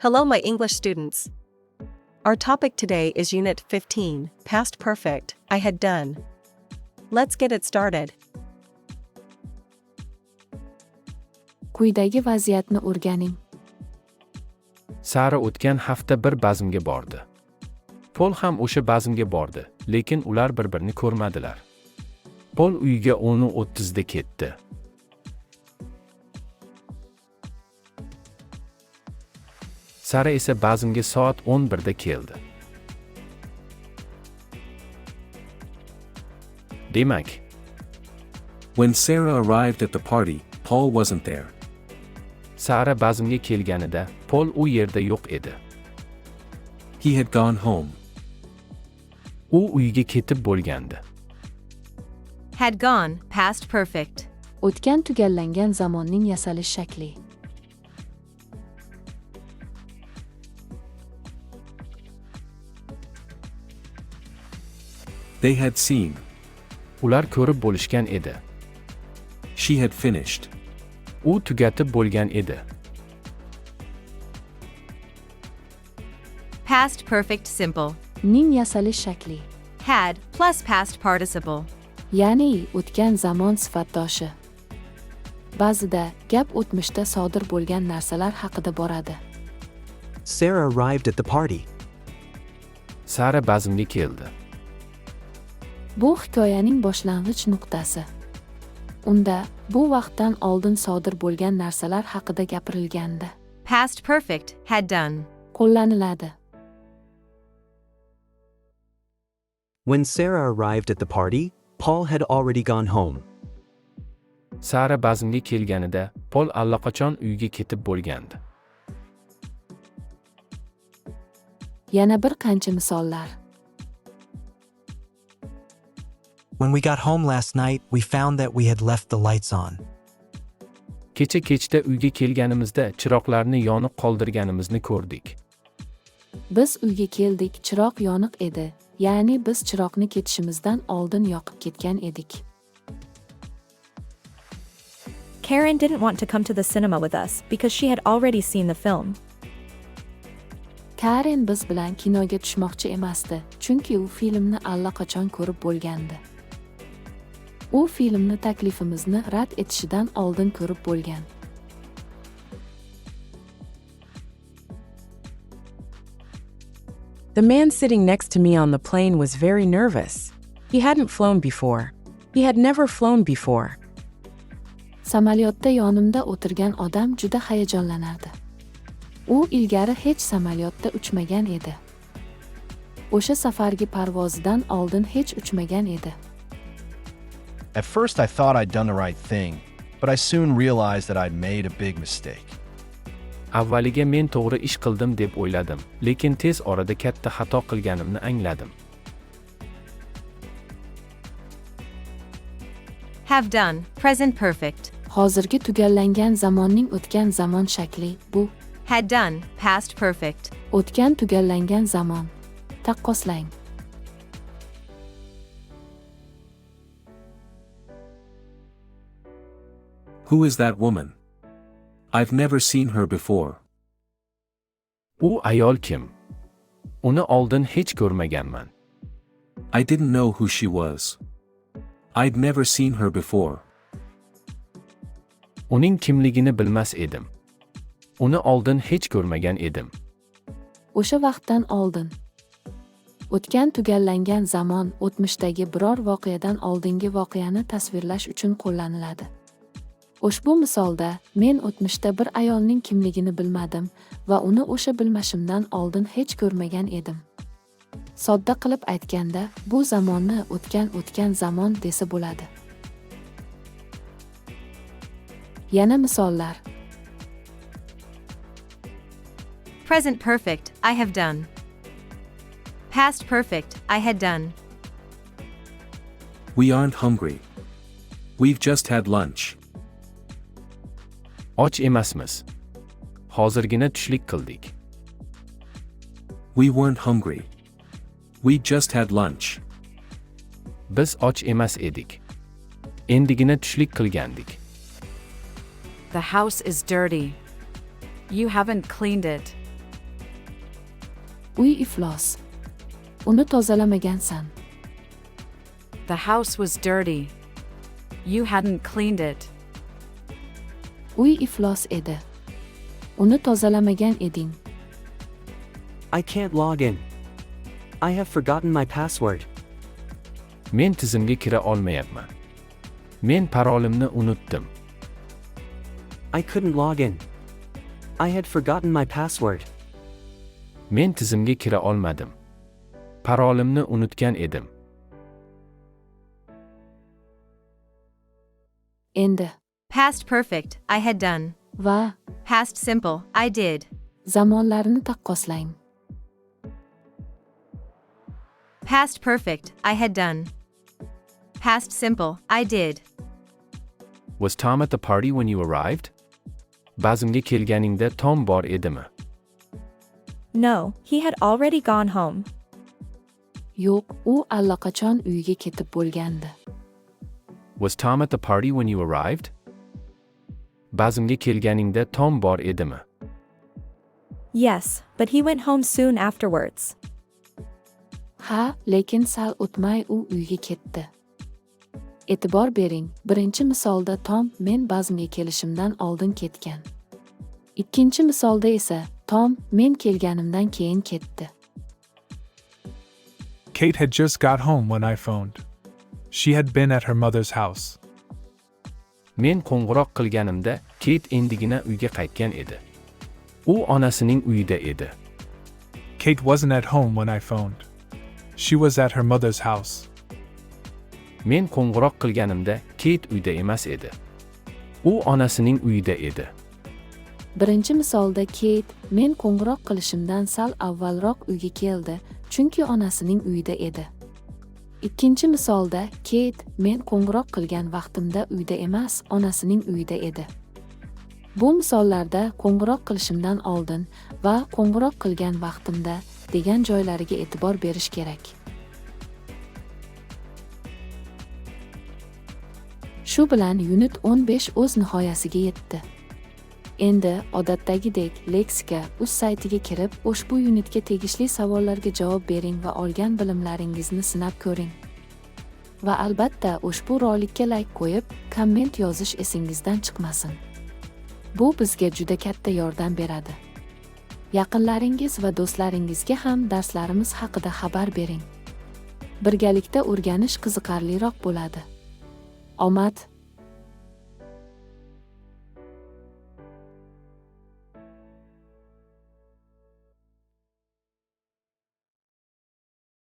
Hello, my English students. Our topic today is Unit 15, Past Perfect, I Had Done. Let's get it started. Quyidagi vaziyatni o'rganing. Sara o'tgan hafta bir bazmga bordi. Pol ham o'sha bazmga bordi, lekin ular bir-birini ko'rmadilar. Pol uyiga 10:30 da ketdi. Sara esa bazmga soat 11 da keldi. Demak, When Sarah arrived at the party, Paul wasn't there. Sara bazmga kelganida Pol u yerda yo'q edi. He had gone home. U uyiga ketib bo'lgandi. Had gone, past perfect. O'tgan tugallangan zamonning yasalish shakli. They had seen. Ular ko'rib bo'lishgan edi. She had finished. U tugatib bo'lgan edi. Past perfect simple. Ning yasalish shakli. Had plus past participle. Ya'ni o'tgan zamon sifatdoshi. Ba'zida gap o'tmishda sodir bo'lgan narsalar haqida boradi. Sarah arrived at the party. Sara bazmga keldi. Bu hikoyaning boshlang'ich nuqtasi. Unda bu vaqtdan oldin sodir bo'lgan narsalar haqida gapirilgandi. Past perfect, had done. Qo'llaniladi. When Sarah arrived at the party, Paul had already gone home. Sara bazmga kelganida Pol allaqachon uyga ketib bo'lgandi. Yana bir qancha misollar. When we got home last night, we found that we had left the lights on. Kecha kechda uyga kelganimizda chiroqlarni yoniq qoldirganimizni ko'rdik. Biz uyga keldik, chiroq yoniq edi. Ya'ni biz chiroqni ketishimizdan oldin yoqib ketgan edik. Karen didn't want to come to the cinema with us because she had already seen the film. Karen biz bilan kinoga tushmoqchi emasdi, chunki u filmni allaqachon ko'rib bo'lgandi. U filmni taklifimizni rad etishidan oldin ko'rib bo'lgan. The man sitting next to me on the plane was very nervous. He hadn't flown before. He had never flown before. Samolyotda yonimda o'tirgan odam juda hayajonlanardi. U ilgari hech samolyotda uchmagan edi. O'sha safargi parvozidan oldin hech uchmagan edi. At first, I thought I'd done the right thing, but I soon realized that I'd made a big mistake. Avvaliga men to'g'ri ish qildim deb o'yladim, lekin tez orada katta xato qilganimni angladim. Have done, present perfect. Hozirgi tugallangan zamonning o'tgan zamon shakli bu Had done, past perfect. O'tgan tugallangan zamon. Taqqoslang. Who is that woman? I've never seen her before. U ayol kim? Uni oldin hech ko'rmaganman. I didn't know who she was. I'd never seen her before. Uning kimligini bilmas edim. Uni oldin hech ko'rmagan edim. O'sha vaqtdan oldin. O'tgan tugallangan zamon o'tmishdagi biror voqeadan oldingi voqeani tasvirlash uchun qo'llaniladi. Ushbu misolda men o'tmishda bir ayolning kimligini bilmadim va uni o'sha bilmashimdan oldin hech ko'rmagan edim. Sodda qilib aytganda, bu zamonni o'tgan o'tgan zamon desa bo'ladi. Yana misollar. Present perfect, I have done. Past perfect, I had done. We aren't hungry. We've just had lunch. Och emasmiz. Hozirgina tushlik qildik. We weren't hungry. We just had lunch. Biz och emas edik. Endigina tushlik qilgandik. The house is dirty. You haven't cleaned it. Uy iflos. Uni tozalamagansan. The house was dirty. You hadn't cleaned it. Uy iflos edi. Uni tozalamagan eding. I can't log in. I have forgotten my password. Men tizimga kira olmayapman. Men parolimni unutdim. I couldn't log in. I had forgotten my password. Men tizimga kira olmadim. Parolimni unutgan edim. Endi Past perfect, I had done. Va Past simple, I did. Zamonlarini taqqoslang. Past perfect, I had done. Past simple, I did. Was Tom at the party when you arrived? Bazmga kelganingda Tom bor edimi? No, he had already gone home. Yo'q, u allaqachon uyiga ketib bo'lgandi. Was Tom at the party when you arrived? Bazmga kelganingda Tom bor edimi? Yes, but he went home soon afterwards. Ha, lekin sal o'tmay u uyga ketdi. E'tibor bering, birinchi misolda Tom men bazmga kelishimdan oldin ketgan. Ikkinchi misolda esa Tom men kelganimdan keyin ketdi. Kate had just got home when I phoned. She had been at her mother's house. Men qo'ng'iroq qilganimda Kate endigina uyga qaytgan edi. U onasining uyida edi. Kate wasn't at home when I phoned. She was at her mother's house. Men qo'ng'iroq qilganimda Kate uyda emas edi. U onasining uyida edi. Birinchi misolda Kate men qo'ng'iroq qilishimdan sal avvalroq uyga keldi, chunki onasining uyida edi. Ikkinchi misolda Kate men qo'ng'iroq qilgan vaqtimda uyda emas, onasining uyida edi. Bu misollarda qo'ng'iroq qilishimdan oldin va qo'ng'iroq qilgan vaqtimda degan joylariga e'tibor berish kerak. Shu bilan Unit 15 o'z nihoyasiga yetdi. Endi odatdagidek Leksika.uz saytiga kirib, ushbu unitga tegishli savollarga javob bering va olgan bilimlaringizni sinab ko'ring. Va albatta ushbu rolikka layk qo'yib, komment yozish esingizdan chiqmasin. Bu bizga juda katta yordam beradi. Yaqinlaringiz va do'stlaringizga ham darslarimiz haqida xabar bering. Birgalikda o'rganish qiziqarliroq bo'ladi. Omad!